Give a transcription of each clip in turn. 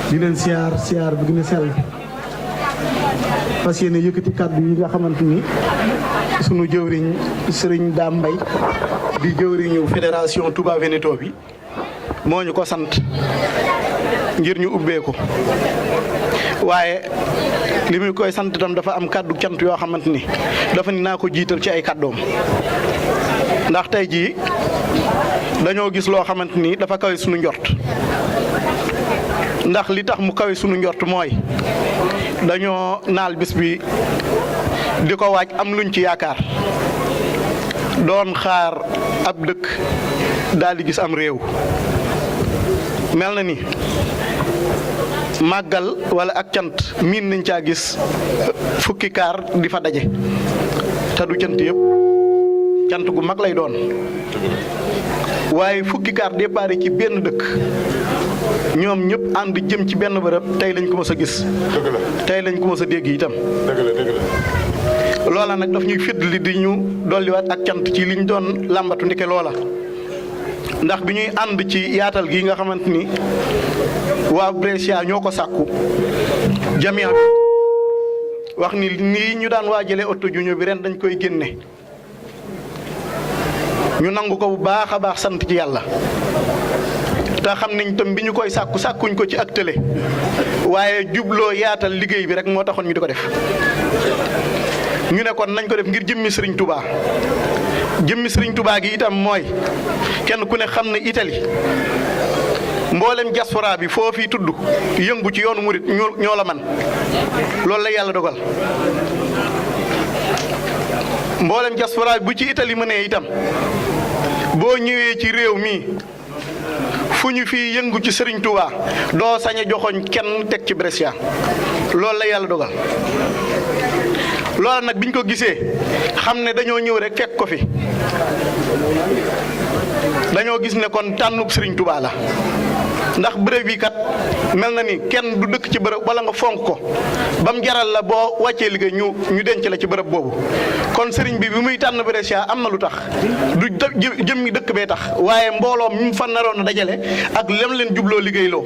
di leen siyaar bu gën a sell fas yéene yëkkati kàddu yi nga xamante ni sunu jëwriñ Serigne Dame Mbaye di jëwriñu fédération Touba Veneto bi moo ñu ko sant ngir ñu ubbee ko waaye li muy koy sant itam dafa am kàddu cant yoo xamante ni dafa ni naa ko jiital ci ay kàddoom ndax tey jii dañoo gis loo xamante ni dafa kawe sunu njort ndax li tax mu kawe sunu njort mooy dañoo naal bis bi di ko waaj am luñ ci yaakaar doon xaar ab dëkk daal di gis am réew mel na ni màggal wala ak cant miin nañ caa gis fukki kaar di fa daje te du cant yëpp cant gu mag lay doon waaye fukki kaar déparé ci benn dëkk ñoom ñëpp ànd jëm ci benn bërëb tey lañ ko mës a gis. tey lañ ko mës a dégg itam. loola nag daf ñuy fëddali di ñu dolliwaat ak cant ci liñ doon làmbatu ndike loola ndax bi ñuy ànd ci yaatal gi nga xamante ni waa Brescia ñoo ko sàkku jamia bi wax ni nii ñu daan waajalee oto juñu bi ren dañ koy génne ñu nangu ko bu baax a baax sant ci yàlla te xam nañ tam bi ñu koy sàkkuñ ko ci ak télé waaye jubloo yaatal liggéey bi rek moo taxoon ñu di ko def ñu ne kon nañ ko def ngir jëmmi Serigne Touba jëmmi Serigne Touba gi itam mooy kenn ku ne xam ne Italie mboolem diaspora bi foo fi tudd yëngu ci yoonu murit ñoo la man loolu la yàlla dogal mboolem diaspora bu ci Italie mënee itam boo ñëwee ci réew mi fu ñu fi yëngu ci Serigne Touba doo sañ a joxoñ kenn teg ci Brescia loolu la yàlla dogal loola nag biñ ko gisee xam ne dañoo ñëw rek fekk ko fi dañoo gis ne kon tànnub Serigne Touba la ndax bërëb yi kat mel na ni kenn du dëkk ci bërëb wala nga fonk ko ba mu jaral la boo wàccee liggéey ñu denc la ci bërëb boobu kon Serigne bi muy tànn Brescia am na lu tax du jëmmi dëkk bee tax waaye mbooloo mi fa naroon a dajale ak lem leen jubloo liggéeyloo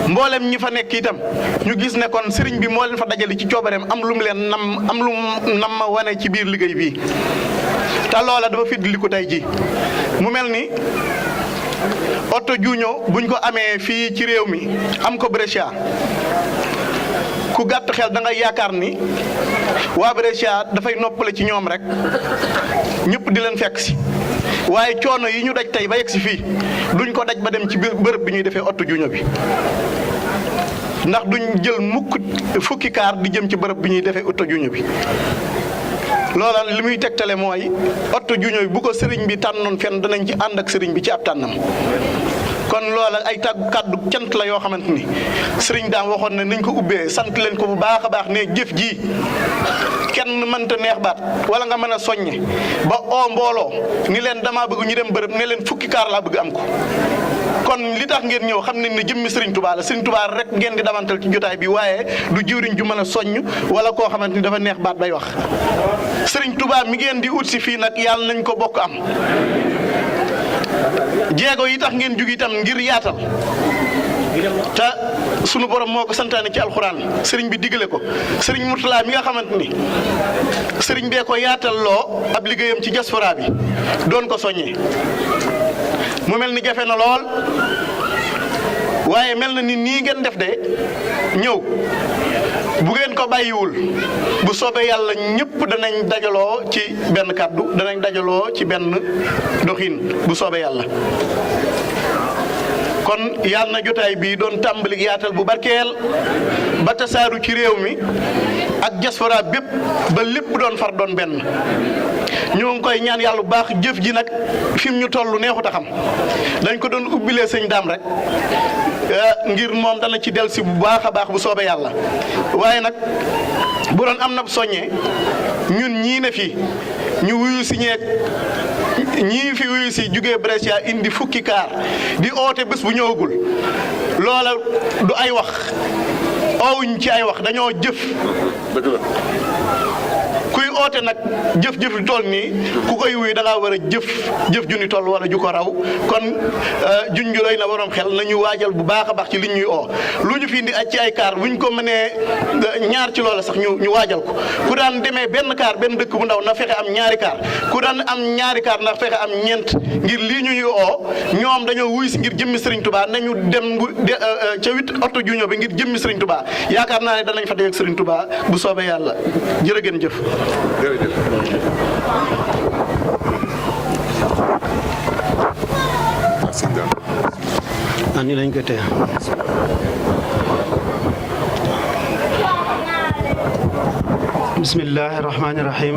mboolem ñi fa nekk itam ñu gis ne kon Serigne bi moo leen fa dajale ci coobareem am lu mu leen nam ma wane ci biir liggéey bii te loola dafa fiddli ko tey ji mu mel ni oto juuñoo buñ ko amee fii ci réew mi am ko Brescia ku gàtt xel da ngay yaakaar ni waa Brescia dafay noppale ci ñoom rek ñëpp di leen fekk si waaye coono yi ñu daj tey ba yegg si fii duñ ko daj ba dem ci bërëb bi ñuy defee oto juuño bi ndax duñ jël mukk fukki kaar di jëm ci bërëb bi ñuy defee oto juuño bi loola li muy tegtale mooy oto juuño bi bu ko sëriñ bi tànnoon fenn danañ ci ànd ak sëriñ bi ci ab tànnam kon loola ay kàddu cant la yoo xamante ni sëriñ Dame waxoon ne nañ ko ubbee sant leen ko bu baax a baax ne jëf ji kenn mënta neex baat wala nga mën a soññe ba oo mbooloo ni leen damaa bëgg ñu dem bërëb ne leen fukki kaar laa bëgg am ko kon li tax ngeen ñëw xam nañ ne jëmmi Serigne Touba la Serigne Touba rek ngeen di damantal ci jotaay bi waaye du jiwriñ ju mën a soññ wala koo xamante ni dafa neex baat bay wax Serigne Touba mi ngeen di ut si fii nag yàlla nañ ko bokk am jéego yi tax ngeen jug itam ngir yaatal te sunu borom moo ko santaane ci alxuraan sëriñ bi digale ko sëriñ Mourtala mi nga xamante ni sëriñ bee ko yaatal loo ab liggéeyam ci diaspora bi doon ko soññee mu mel ni jafe na lool waaye mel na ni nii ngeen def de ñëw bu ngeen ko bàyyiwul bu soobee yàlla ñëpp danañ dajaloo ci benn kàddu danañ dajaloo ci benn doxin bu soobee yàlla kon yàlla na jotaay bii doon tàmbali yaatal bu barkeel ba tasaaru ci réew mi ak diaspora bépp ba lépp doon far doon benn ñoo ngi koy ñaan yàlla bu baax jëf ji nag fi mu ñu toll neexut a xam dañ ko doon ubbilee sëñ Dame rek ngir moom dana ci dellusi bu baax a baax bu soobee yàlla waaye nag bu doon am na soññee ñun ñii ne fi ñu wuyu si ñii fi wuyu si jugee Brescia indi fukki kaar di oote bés bu ñëwagul loola du ay wax oowuñ ci ay wax dañoo jëf kuy oote nag jëf-jëf ju toll nii ku koy wuy da ngaa war a jëf ju ni toll wala ju ko raw kon junj doy na borom xel nañu waajal bu baax a baax ci liñ ñuy oo lu ñu fi indi ci ay kaar buñ ko mënee ñaar ci loola sax ñu waajal ko ku daan demee benn kaar benn dëkk bu ndaw na fexe am ñaari kaar ku daan am ñaari kaar na fexe am ñeent ngir lii ñuy oo ñoom dañoo wuy si ngir jëmmi Serigne Touba nañu dem ca 8 oto juño bi ngir jëmmi Serigne Touba yaakaar naa ne danañ fa dee ak Serigne Touba bu soobee yàlla jërë ngeen jëf. ani lañ ko tee bismillahi rahmani rahim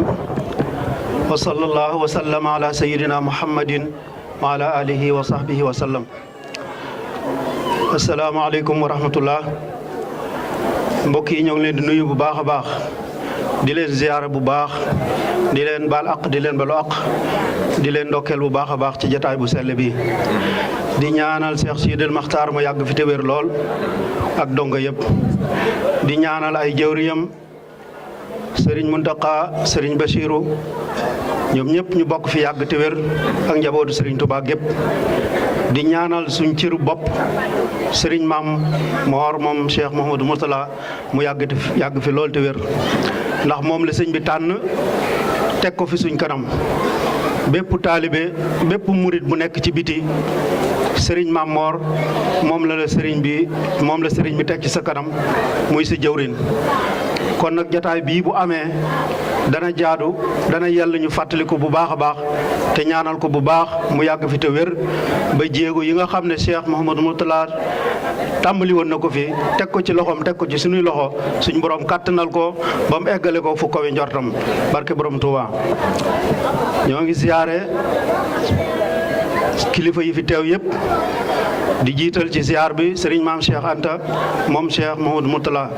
wa sallallahu wa sallama ala sayyidina muhammadin wa ala alihi wa sahbihi wa sallam. assalaamu aleykum wa rahmatullah. mbokk yi ñoo ngi leen di nuyu bu baax a baax di leen ziyaara bu baax di leen baal aq di leen balu aq di leen ndokkeel bu baax a baax ci jataay bu sell bi di ñaanal Cheikh Sidil Maxtaar mu yàgg fi te wér lool ak donga yëpp di ñaanal ay jëwriyam Serigne Mountakha Serigne Bassirou ñoom ñëpp ñu bokk fi yàgg te wér ak njabootu Serigne Touba gépp di ñaanal suñ ciru bopp Serigne Maam Mor moom Cheikh Mouhamadou Mourtala mu yàgg fi lool te wér ndax moom la sëñ bi tànn teg ko fi suñ kanam bépp taalibe bépp murit bu nekk ci biti Serigne Maam Mor moom la Serigne bi teg ci sa kanam muy si jëwrin kon nag jataay bii bu amee dana jaadu dana yell ñu fàttaliku bu baax a baax te ñaanal ko bu baax mu yàgg fi te wér ba jéego yi nga xam ne Cheikh Mouhamadou Mourtala tàmbali woon na ko fi teg ko ci loxoom teg ko ci suñuy loxo suñ borom kàttanal ko ba mu eggale ko fu kawe njortam barke borom Touba. ñoo ngi ziyaare kilifa yi fi teew yëpp di jiital ci ziyaar bi Serigne Maam Cheikh Anta moom Cheikh Mouhamadou Mourtala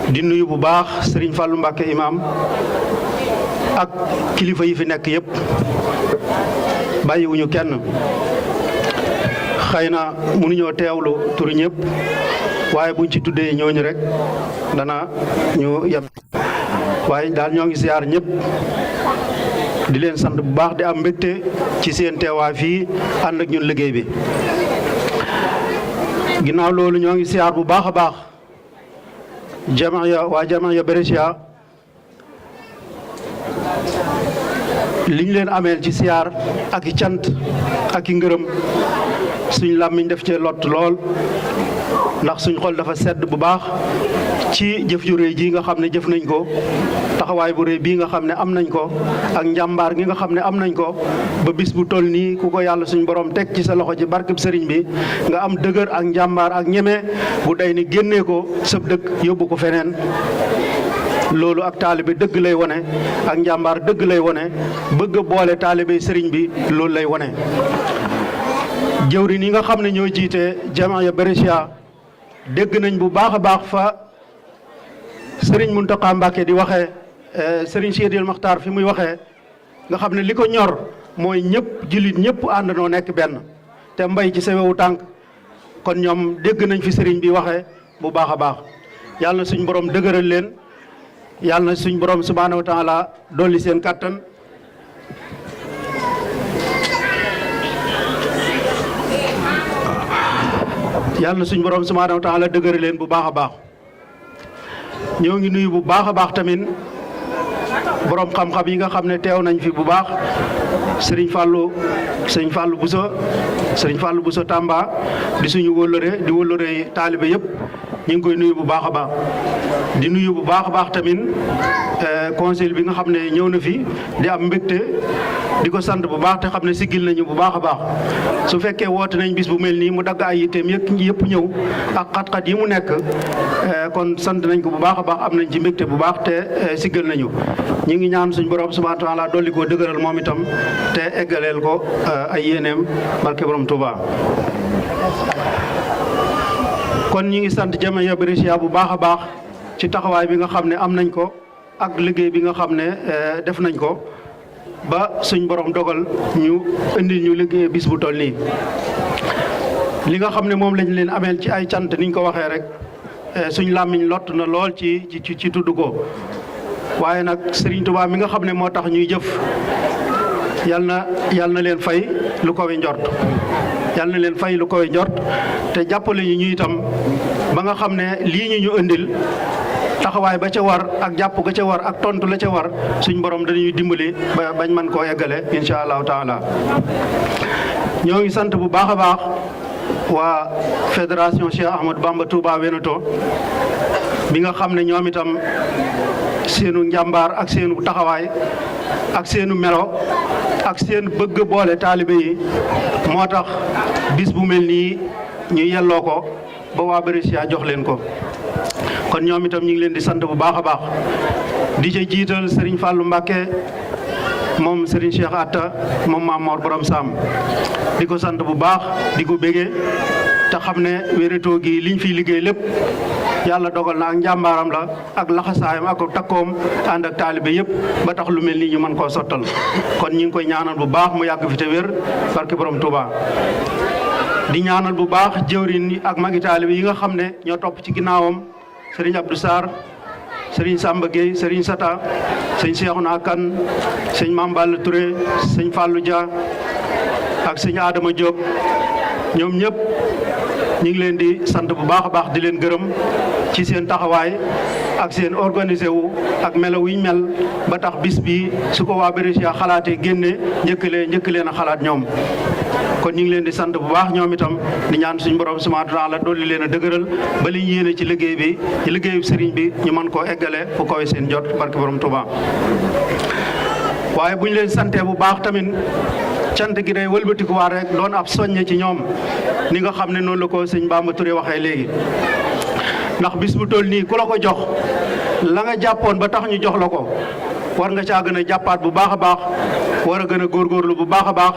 di nuyu bu baax Serigne Fallou Mbacké imam ak kilifa yi fi nekk yëpp bàyyiwuñu kenn xëy na mënuñoo teewlu turu ñëpp waaye buñ ci tuddee ñooñu rek dana ñu yem waaye daal ñoo ngi ziyaar ñëpp di leen sant bu baax di am mbégte ci seen teewaay fii ànd ak ñun liggéey bi ginnaaw loolu ñoo ngi ziyaar bu baax a baax jamaaya Brescia liñ leen ameel ci siyaar ak i cant ak i ngërëm suñ làmmiñ def cee lott lool ndax suñ xol dafa sedd bu baax ci jëf ju réy ji nga xam ne jëf nañ ko taxawaay bu réy bii nga xam ne am nañ ko ak njàmbaar gi nga xam ne am nañ ko ba bis bu toll nii ku ko yàlla suñ borom teg ci sa loxo ci barkeb sëriñ bi nga am dëgër ak njàmbaar ak ñeme bu day ni génnee ko sëb dëkk yóbbu ko feneen loolu ak taalibe dëgg lay wone ak njàmbaar dëgg lay wone bëgg a boole taalibe sëriñ bi loolu lay wone jëwriñ yi nga xam ne ñoo jiite jamaaya Brescia dégg nañ bu baax a baax fa Serigne Mountakha Mbacké di waxee Serigne Sidil Maxtaar fi muy waxee nga xam ne li ko ñor mooy ñëpp jullit ñëpp àndandoo nekk benn te mbay ci sa wewu tànk kon ñoom dégg nañ fi Serigne bi waxee bu baax a baax yàlla na suñ borom dëgëral leen yàlla na suñ borom subhaanahu wa taala dolli seen kàttan yàlla na suñ borom subhaanahu wa taala dëgëral leen bu baax a baax ñoo ngi nuyu bu baax a baax tamit borom xam-xam yi nga xam ne teew nañ fi bu baax Serigne Fallou Bousso Tamba di suñu wóllëre di wóllëre taalibe yëpp ñu ngi koy nuyu bu baax a baax di nuyu bu baax a baax tamit conseil bi nga xam ne ñëw na fi di am mbégte di ko sant bu baax te xam ne siggil nañu bu baax a baax su fekkee woote nañ bis bu mel nii mu dagg ay yitteem yëpp ñëw ak xat-xat yi mu nekk kon sant nañ ko bu baax a baax am nañ ci mbégte bu baax te siggal nañu ñu ngi ñaan suñ borom subhanahu wa taala dolli koo dëgëral moom itam te eggaleel ko ay yéeneem barke borom Touba. kon ñu ngi sant jamaaya Brescia bu baax a baax ci taxawaay bi nga xam ne am nañ ko ak liggéey bi nga xam ne def nañ ko ba suñ borom dogal ñu indil ñu liggéey bis bu toll nii li nga xam ne moom lañ leen ameel ci ay cant niñ ko waxee rek suñ làmmiñ lott na lool ci tudd ko waaye nag Serigne Touba mi nga xam ne moo tax ñuy jëf yal na leen fay lu kawe njort yal na leen fay lu kawe njort te jàppale ñu itam ba nga xam ne lii ñu indil taxawaay ba ca war ak jàpp ga ca war ak tontu la ca war suñ borom dañuy dimbali ba bañ mën koo eggale incha allahu taala. ñoo ngi sant bu baax a baax waa fédération Cheikh Ahmadou Bamba Touba Veneto bi nga xam ne ñoom itam seenu njàmbaar ak seenu taxawaay ak seenu melo ak seen bëgg boole taalibe yi moo tax bis bu mel nii ñu yelloo ko ba waa Brescia jox leen ko. kon ñoom itam ñu ngi leen di sant bu baax a baax di ca jiital Serigne Fallou Mbacké moom Serigne Cheikh Atta moom Maam Mor Borom Sam di ko sant bu baax di ko bégee te xam ne Veneto gi liñ fiy liggéey lépp yàlla dogal na ak njàmbaaram la ak laxasaayam ak takkoom ànd ak taalibe yëpp ba tax lu mel nii ñu mën koo sottal kon ñu ngi koy ñaanal bu baax mu yàgg fi te wér barke Borom Touba. di ñaanal bu baax jëwriñ yi ak magi taalibe yi nga xam ne ñoo topp ci ginnaawam Serigne Abdou Sarr Serigne Samba Gueye Serigne Sata sëñ Cheikhouna Kane sëñ Mame Balla Touré sëñ Fallou Dia ak sëñ Adama Diop ñoom ñëpp ñu ngi leen di sant bu baax a baax di leen gërëm ci seen taxawaay ak seen organisé wu ak melo wi mel ba tax bis bi su ko waa Brescia xalaatee génne njëkk leen a xalaat ñoom. kon ñu ngi leen di sant bu baax ñoom itam di ñaan suñu borom subhanahu wa ta'ala dolli leen a dëgëral ba li ñu yéene ci liggéey bi ci liggéeyu sëriñ bi ñu mën koo eggale fu koy seen jot barke borom Touba. waaye bu ñu leen santee bu baax tamit cant gi day wëlbatikuwaat rek doon ab soññe ci ñoom ni nga xam ne noonu la ko sëñ Bamba Touré waxee léegi. ndax bis bu toll nii ku la ko jox la nga jàppoon ba tax ñu jox la ko war nga caa gën a jàppaat bu baax a baax war a gën a góorgóorlu bu baax a baax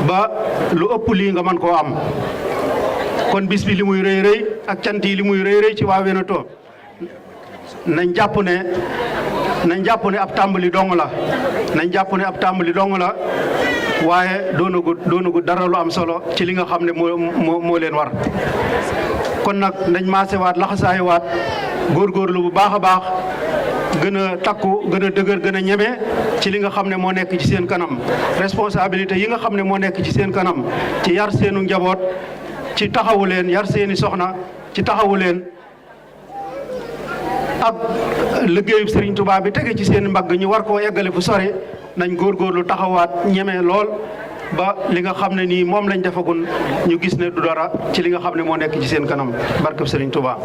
ba lu ëpp lii nga mën koo am. kon bis bi li muy rëy rëy ak cant yi li muy rëy rëy ci waa Veneto nañ jàpp ne ab tàmbali dong la waaye doonagu dara lu am solo ci li nga xam ne moo leen war. kon nag nañ maasewaat laxasaayiwaat góorgóorlu bu baax a baax gën a takku gën a dëgër gën a ñeme ci li nga xam ne moo nekk ci seen kanam responsabilité yi nga xam ne moo nekk ci seen kanam ci yar seenu njaboot ci taxawu leen yar seeni soxna ci taxawu leen ak liggéeyu Serigne Touba bi tege ci seen mbagg ñu war koo eggale fu sori nañ góorgóorlu taxawaat ñeme lool ba li nga xam ne nii moom lañ defagun ñu gis ne du dara ci li nga xam ne moo nekk ci seen kanam barkeb Serigne Touba.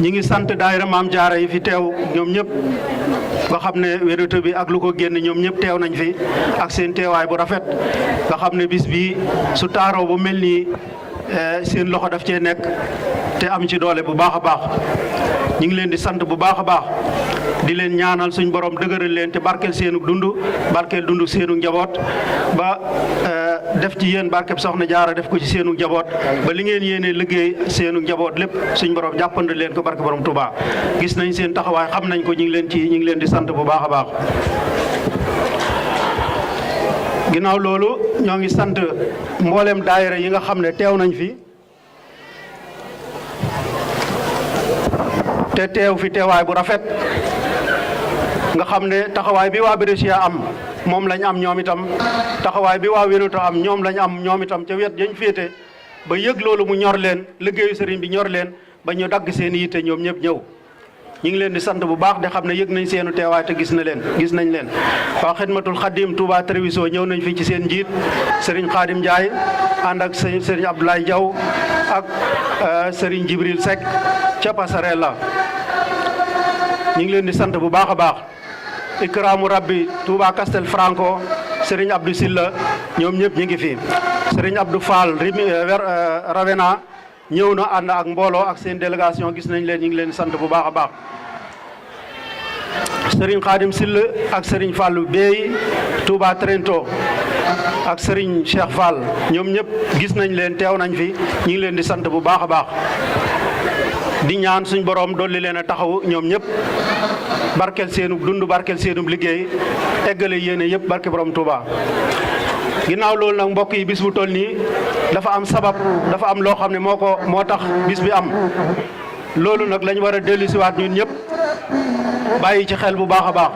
ñi ngi sant daayira Maam Jaara yi fi teew ñoom ñëpp nga xam ne Veneto bi ak lu ko génn ñoom ñëpp teew nañ fi ak seen teewaay bu rafet nga xam ne bis bi su taaroo bu mel nii seen loxo daf cee nekk te am ci doole bu baax a baax ñu ngi leen di sant bu baax a baax di leen ñaanal suñ borom dëgëral leen te barkeel seenu dund seenu njaboot ba def ci yéen barkeb Soxna Jaara def ko ci seenu njaboot ba li ngeen yéene liggéey seenu njaboot lépp suñ borom jàppandi leen ko barke borom Touba. gis nañ seen taxawaay xam nañ ko ñu ngi leen di sant bu baax a baax. ginnaaw loolu ñoo ngi sant mboolem daayira yi nga xam ne teew nañ fi te teew fi teewaay bu rafet nga xam ne taxawaay bi waa Brescia am moom lañ am ñoom itam taxawaay bi waa Veneto am ñoom lañ am ñoom itam ca wet yañ féete ba yëg loolu mu ñor leen liggéeyu sëriñ bi ñor leen ba ñu dagg seen yitte ñoom ñëpp ñëw. ñu ngi leen di sant bu baax de xam ne yëg nañ seenu teewaay te gis nañ leen waa Xidmatul Xadim Touba Treviso ñëw nañ fi ci seen njiit Serigne Khadim Ndiaye ànd ak Serigne Abdoulaye Diaw ak Serigne Jibril Seck ca Pasarella ñu ngi leen di sant bu baax a baax. Ikramu Rabbi Touba Castelfranco Serigne Abdou Silla ñoom ñëpp ñu ngi fi Serigne Abdou Fall Ravenna ñëw na ànd ak mbooloo ak seen délégation gis nañ leen ñu ngi leen sant bu baax a baax. Serigne Khadim Sill ak Serigne Fallou Bey Touba Trento ak Serigne Cheikh Fall ñoom ñëpp gis nañ leen teew nañ fi ñu ngi leen di sant bu baax a baax. di ñaan suñ borom dolli leen a taxaw ñoom ñëpp barkeel seenub dund barkeel seenub liggéey eggale yéene yëpp barke borom Touba. ginnaaw loolu nag mbokk yi bis bu toll nii dafa am sabab dafa am loo xam ne moo tax bis bi am loolu nag lañ war a dellusiwaat ñun ñëpp bàyyi ci xel bu baax a baax.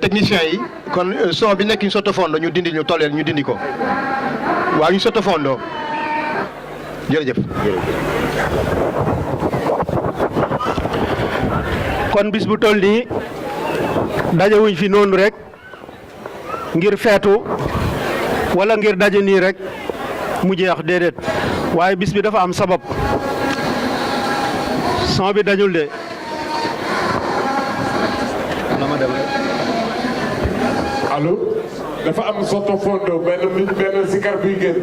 technicien yi kon son bi nekk ñu sottofondo ñu dindi ñu tolleel ñu dindi ko waaw ñu sottofondo jërëjëf. kon bis bu toll nii dajewuñ fi noonu rek ngir feetu wala ngir daje nii rek mu jeex déedéet waaye bis bi dafa am sabab son bi dañul de. allo dafa am sottofondo benn sikar buy génn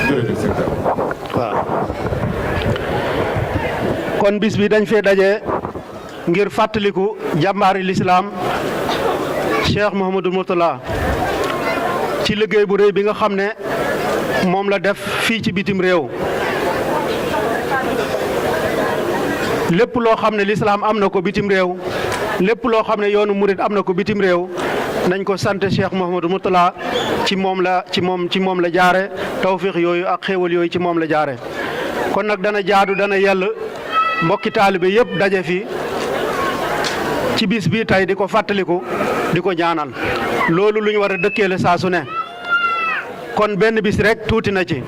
jërëjëf. waaw kon bis bi dañ fee daje ngir fàttaliku jàmbaari lislaam Cheikh Mouhamadou Mourtala ci liggéey bu rëy bi nga xam ne moom la def fii ci bitim réew. lépp loo xam ne lislaam am na ko bitim réew lépp loo xam ne yoonu murit am na ko bitim réew nañ ko sant Cheikh Mouhamadou Mourtala ci moom la jaare tawfiix yooyu ak xéewal yooyu ci moom la jaare kon nag dana jaadu dana yell mbokki taalibe yëpp daje fi ci bis bii tey di ko fàttaliku di ko ñaanal loolu lu ñu war a dëkkeele saa su ne kon benn bis rek tuuti na ci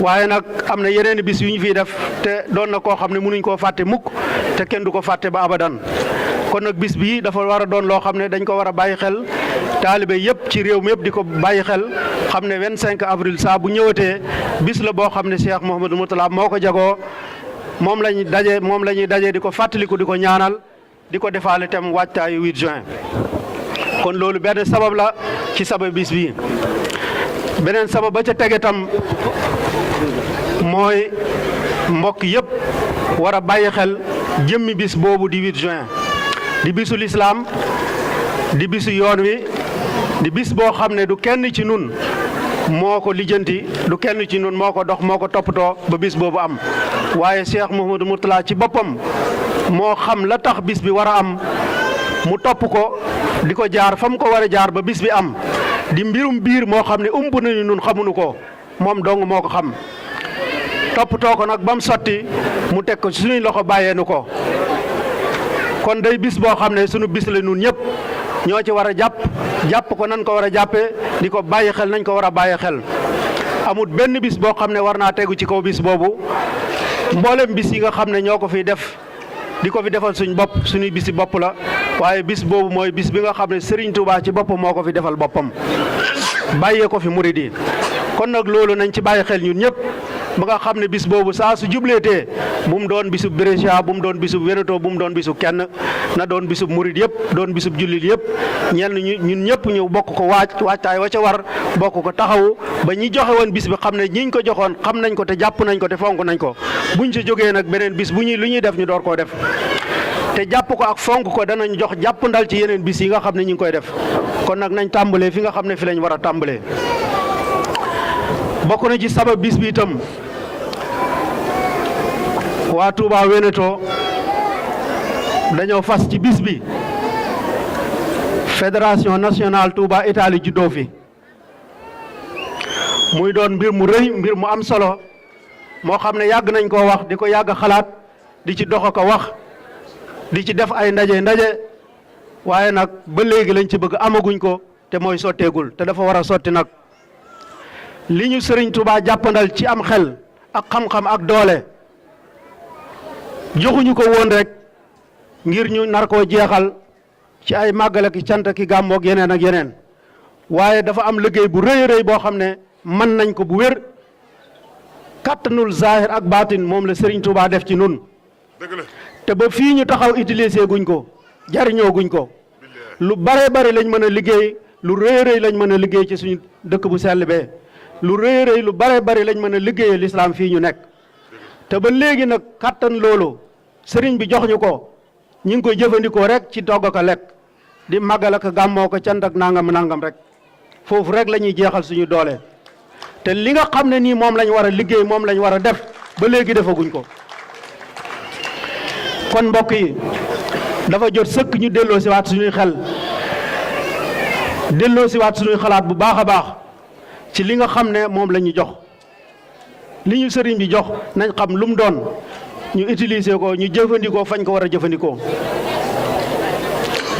waaye nag am na yeneen bis yu ñu fiy def te doon na koo xam ne mënuñ koo fàtte mukk te kenn du ko fàtte ba abadan kon nag bis bii dafa war a doon loo xam ne dañ ko war a bàyyi xel taalibe yëpp ci réew mi yëpp di ko bàyyi xel xam ne 25 avril saa bu ñëwatee bis la boo xam ne Cheikh Mouhamadou Mourtala moo ko jagoo moom la ñuy daje di ko fàttaliku di ko ñaanal di ko defaale tam waajtaayu 8 juin kon loolu benn sabab la ci sabab bis bii beneen sabab ba ca tege tam mooy mbokk yëpp war a bàyyi xel jëmmi bis boobu di 8 juin di bisu lislaam di bisu yoon wi di bis boo xam ne du kenn ci nun moo ko lijjanti du kenn ci nun moo ko dox moo ko toppatoo ba bis boobu am waaye Cheikh Mouhamadou Mourtala ci boppam moo xam la tax bis bi war a am mu topp ko di ko jaar fa mu ko war a jaar ba bis bi am di mbirum biir moo xam ne umb nañu nun xamuñu ko moom dong moo ko xam toppatoo ko nag ba mu sotti mu teg ko ci suñuy loxo bàyyeenu ko kon day bis boo xam ne sunu bis la nun ñëpp ñoo ci war a jàpp ko nan ko war a jàppee di ko bàyyi xel nañ ko war a bàyyi xel amul benn bis boo xam ne war naa tegu ci kaw bis boobu mboolem bis yi nga xam ne ñoo ko fiy def di ko fi defal suñ bopp suñuy bisi bopp la waaye bis boobu mooy bis bi nga xam ne Serigne Touba ci boppam moo ko fi defal boppam bàyyee ko fi murid yi kon nag loolu nañ ci bàyyi xel ñun ñëpp ba nga xam ne bis boobu saa su jubleetee bu mu doon bisub Brescia bu mu doon bisub Veneto bu mu doon bisub kenn na doon bisub murid yëpp doon bisub jullit yëpp ñenn ñun ñëpp ñu bokk ko waajtaay wa ca war bokk ko taxawu ba ñi joxe woon bis bi xam ne ñiñ ko joxoon xam nañ ko te jàpp nañ ko te fonk nañ ko buñ ci jógee nag beneen bis lu ñuy def ñu door koo def te jàpp ko ak fonk ko danañ jox jàpp ndal ci yeneen bis yi nga xam ne ñu ngi koy def kon nag nañ tàmbalee fi nga xam ne fi lañ war a tàmbalee bokk na ci sabab bis bi itam waa Touba Veneto dañoo fas ci bis bi fédération nationale Touba Italie juddoo fi muy doon mbir mu rëy mbir mu am solo moo xam ne yàgg nañ koo wax di ko yàgg xalaat di ci dox ko wax di ci def ay ndaje waaye nag ba léegi lañ ci bëgg amaguñ ko te mooy sotteegul te dafa war a sotti nag li ñu Sëriñ Touba jàppandal ci am xel ak xam-xam ak doole joxuñu ko woon rek ngir ñu nar koo jeexal ci ay màggal ak cant ki gàmmoog yeneen ak yeneen waaye dafa am liggéey bu rëy rëy boo xam ne mën nañ ko bu wér kattanul zahir ak baatin moom la Sëriñ Touba def ci nun te ba fii ñu taxaw utiliser guñ ko jariñoo guñ ko lu bare bare lañ mën a liggéey lu rëy rëy lañ mën a liggéey ci suñu dëkk bu sell bee lu rëy rëy lu bare bare lañ mën a liggéeyee lislaam fii ñu nekk te ba léegi nag kattan loolu sëriñ bi jox ñu ko ñu ngi koy jëfandikoo rek ci togg ko lekk di màggal ak gàmmoo ko cant ak nangam rek foofu rek la ñuy jeexal suñu doole te li nga xam ne nii moom lañ war a liggéey moom lañ war a def ba léegi defaguñ ko kon mbokk yi dafa jot sëkk ñu delloo si waat suñuy xel delloo si waat suñuy xalaat bu baax a baax ci li nga xam ne moom la ñu jox li ñu sëriñ bi jox nañ xam lu mu doon ñu utiliser ko ñu jëfandikoo fañ ko war a jëfandikoo.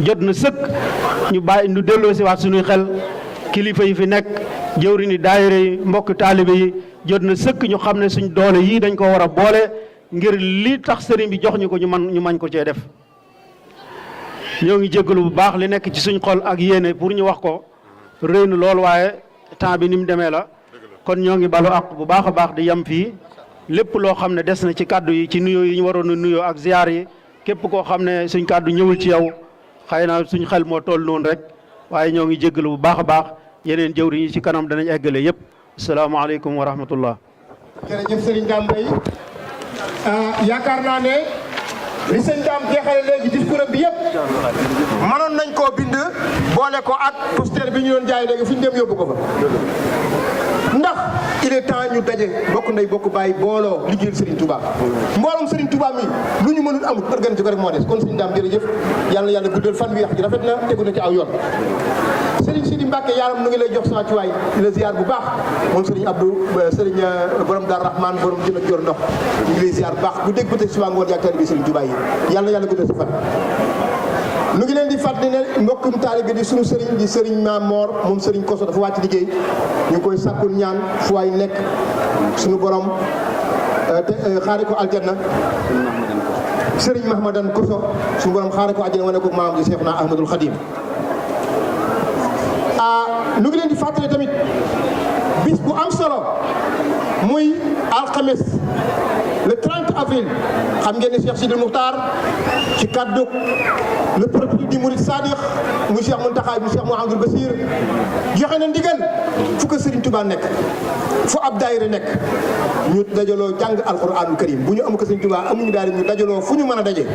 jot na sëkk ñu bàyyi ñu delloo si waat suñuy xel kilifa yi fi nekk jëwriñu daayira yi mbokk taalibe yi jot na sëkk ñu xam ne suñ doole yii dañ ko war a boole ngir li tax sëriñ bi jox ñu ko ñu mañ ko cee def. ñoo ngi jéggalu bu baax li nekk ci suñ xol ak yéene pour ñu wax ko rëy na lool waaye temps bi ni mu demee la kon ñoo ngi balu ak bu baax a baax di yem fii lépp loo xam ne des na ci kàddu yi ci nuyoo yi ñu waroon a nuyoo ak ziyaar yi képp koo xam ne suñ kàddu ñëwul ci yow xëy na suñ xel moo toll noonu rek waaye ñoo ngi jéggalu bu baax a baax yeneen jëwriñ yi ci kanam danañ eggale yëpp asalaamaaleykum wa rahmatullah. jërëjëf Serigne Dame Mbaye yaakaar naa ne li sëñ Dame jeexale léegi discours bi yëpp mënoon nañ koo bind boole ko ak poster bi ñu doon jaay léegi fu ñu dem yóbbu ko fa ndax il est temps ñu daje bokk ndey bokk bàyyi booloo liggéeyal Serigne Touba mbooloom Serigne Touba mi lu ñu mënul amul organisé ko rek moo des kon sëñ Dame jërëjëf yàlla guddal fan wi wax ji rafet na tegu na ci aw yoon Serigne Sidi Mbacke yaaram nu ngi lay jox sama ci waay di la ziar bu baax moom Serigne Abdou Serigne borom Dar Rahman borom jën ak jor ndox ñu ngi lay ziar bu baax bu dégg ba tey suba ngoon yaakaar bi Serigne Touba yi yàlla guddal sa fan nu ngi leen di fàttali ne mbokkum taalibe di sunu Serigne di Serigne Mame Mor moom Serigne Koso dafa wàcc liggéey ñu ngi koy sàkkul ñaan fu waay nekk sunu borom te xaari ko aljanna Serigne Mahmadan Koso sunu borom xaari ko aljanna wane ko maam di Cheikhna Ahmadul Khadim nu ngi leen di fàttali tamit bis bu am solo muy alxames le 30 avril xam ngeen ne Cheikh Sidil Muxtaar ci kaddu le prophète du Mouride Sadiq muy Cheikh Mountakha muy Cheikh Mouhamadoul Bassir joxe na ndigal fu ko Serigne Touba nekk fu ab daayira nekk ñu dajaloo jàng alquraanu karim bu ñu am ko Serigne Touba amuñu daal ñu dajaloo fu ñu mën a daje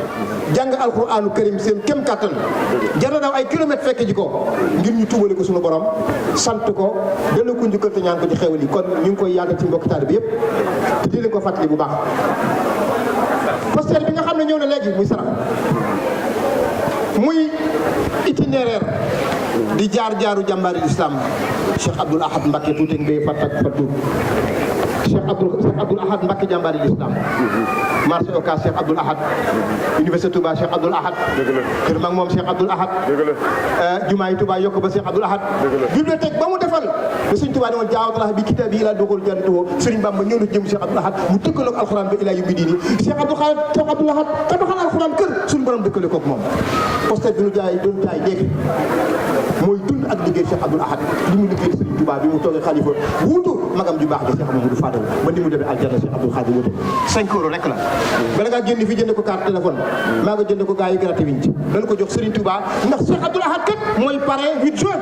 jàng alquraanu karim seen kem kattan jar na daw ay kilomètres fekk ji ko ngir ñu tuubale ko suñu borom sant ko delloo ko njukkal te ñaan ko ci xewal yi kon ñu ngi koy yaatal ci mbokk taalibe bi yëpp te di leen ko fàttali bu baax. poster bi nga xam ne ñëw na léegi muy sarax muy itinéraire di jaar-jaaru jàmbaari islam Cheikh Abdoul Ahad Mbacké tuuti mbéy Fatak Fatou Cheikh Abdoul Ahad Mbacké jàmbaari islam marché Ocass Cheikh Abdoul Ahad université Touba Cheikh Abdoul Ahad kër mag moom Cheikh Abdoul Ahad jumaa yi Touba yokk ba Cheikh Abdoul Ahad bibliothèque ba mu defal ba Sëriñ Touba ne woon jaawatalax bi kitaab yi laa dogal jannatuhu Sëriñ Bamba ñëw na jëm Cheikh Abdoul Ahad mu tëkkaloog alxuraan ba ilaa yawmi diini Cheikh Abdoul Ahad tabaxal alxuraan kër suñu borom dëkkale koog moom poster bi ñu doon jaay léegi mooy dund ak liggéey Cheikh Abdoul Ahad li mu liggéey Sëriñ Touba bi mu toogee xalifa wuutu magam ju baax ja Cheikh Mamadou Fadal ba ni mu demee aljanna Cheikh Abdoul Khadir wuute 5 euros rek la bala ngaa génn fi jënd ko carte téléphone maa nga jënd ko gars yi gratuit ci dañ ko jox Serigne Touba ndax Cheikh Abdoul Ahad kat mooy parrain 8 juin